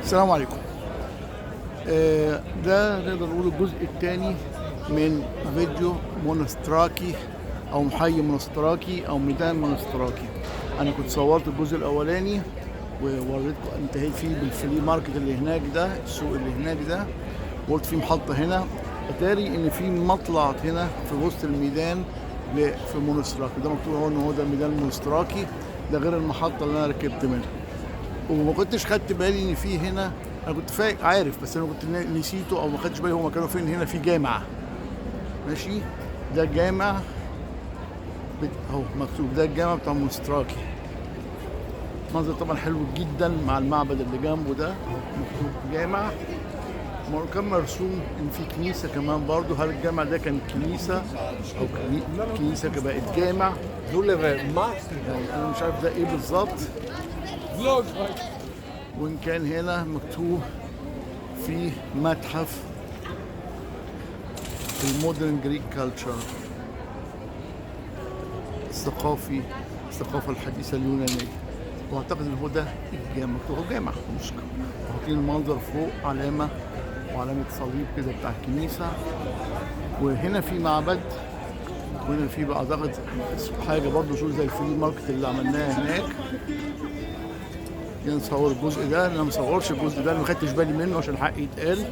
السلام عليكم. ده نقدر نقول الجزء الثاني من فيديو مونستراكي او حي مونستراكي او ميدان مونستراكي. انا كنت صورت الجزء الاولاني ووريتكم انتهيت فيه بال flea market اللي هناك ده، السوق اللي هناك ده، وقلت في محطة هنا. اتاري ان في مطلع هنا في وسط الميدان في مونستراكي، ده مكتوب اهو ان هو ده ميدان مونستراكي، ده غير المحطة اللي انا ركبت منها. وما كنتش خدت بالي ان في هنا، انا كنت عارف بس انا كنت نسيته او ما خدتش بالي هو مكانه فين. هنا في جامع، ماشي، ده جامع اهو مكتوب ده الجامع بتاع مونستراكي. منظر طبعا حلو جدا مع المعبد اللي جنبه ده، مكتوب جامع، كان مرسوم ان في كنيسة كمان برضو. هل الجامع ده كان كنيسة او كنيسة بقت جامع؟ يعني انا مش عارف ده ايه بالظبط. وان كان هنا مكتوب في متحف ال modern Greek culture، الثقافي، الثقافة الحديثة اليونانية. واعتقد ان هو ده الجامع، مكتوب هو جامع مش حاطين المنظر فوق علامة وعلامة صليب كده بتاع الكنيسة. وهنا في معبد، وهنا في بقى اعتقد حاجة برضو شو زي ال flea market اللي عملناها هناك. نصور الجزء ده، انا ما صورش الجزء ده، انا ما خدتش بالي منه عشان حقي يتقال.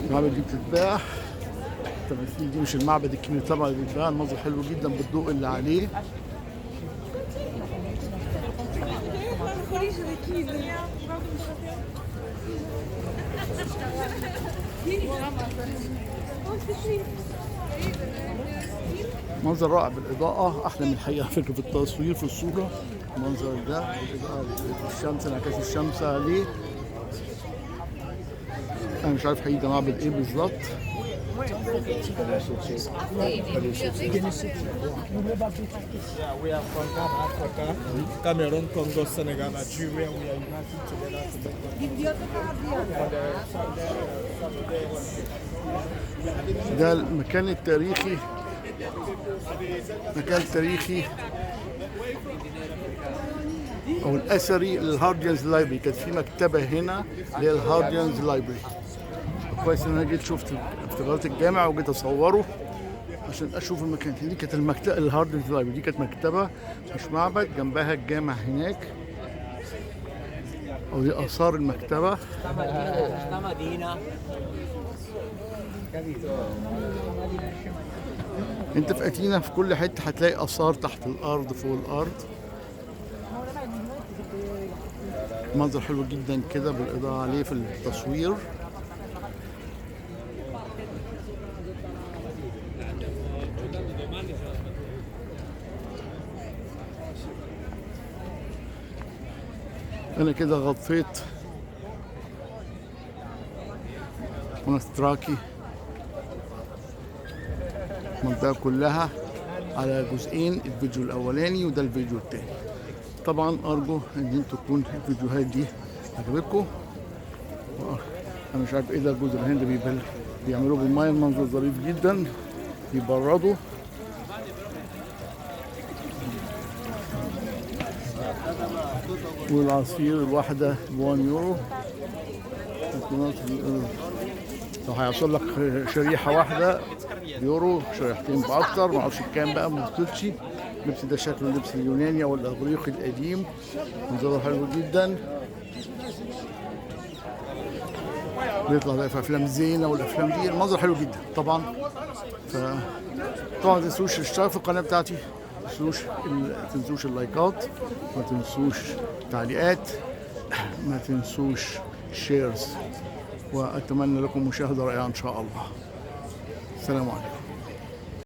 المعبد دي بتتباع، التماثيل دي مش المعبد الكبير طبعا اللي بيتباع. المنظر حلو جدا بالضوء اللي عليه. منظر رائع بالإضاءة، أحلى من الحقيقة فكرة في التصوير في الصورة. المنظر ده الإضاءة، الشمس، انعكاس الشمس عليه. أنا مش عارف حقيقي ده معبد إيه بالظبط. We are from Ghana, Africa, Cameroon, Congo, Senegal, Nigeria. We are united together to make one. ده المكان التاريخي، مكان تاريخي او الاثري لل Hadrian's Library. كانت في مكتبه هنا اللي هي ال Hadrian's Library. كويس ان انا جيت شفت افتكرت الجامع وجيت اصوره عشان اشوف المكان. دي كانت المكتبة ال Hadrian's Library، دي كانت مكتبه مش معبد، جنبها الجامع هناك، او دي اثار المكتبة. انت في اثينا في كل حتة هتلاقي اثار تحت الارض فوق الارض. منظر حلو جدا كده بالاضاءة عليه في التصوير. انا كده غطيت مونستراكي المنطقة كلها على جزئين، الفيديو الأولاني وده الفيديو الثاني. طبعا أرجو إن انتوا تكون الفيديوهات دي عجبتكم. أنا مش عارف إيه ده الجزء الهند بيعملوه بالمية، المنظر ظريف جدا، بيبردوا. والعصير الواحدة ب1 يورو. لو هيوصل لك شريحة واحدة يورو، شريحتين بأكتر، معرفش بكام بقى، ما وصلتش. اللبس ده شكله اللبس اليوناني أو الإغريقي القديم، منظره حلو جدا. بيطلع بقى في أفلام زينة والأفلام دي، المنظر حلو جدا طبعا. طبعا ما تنسوش الاشتراك في القناة بتاعتي، ما تنسوش اللايكات، ما تنسوش تعليقات، ما تنسوش shares، وأتمنى لكم مشاهدة رائعة إن شاء الله. السلام عليكم.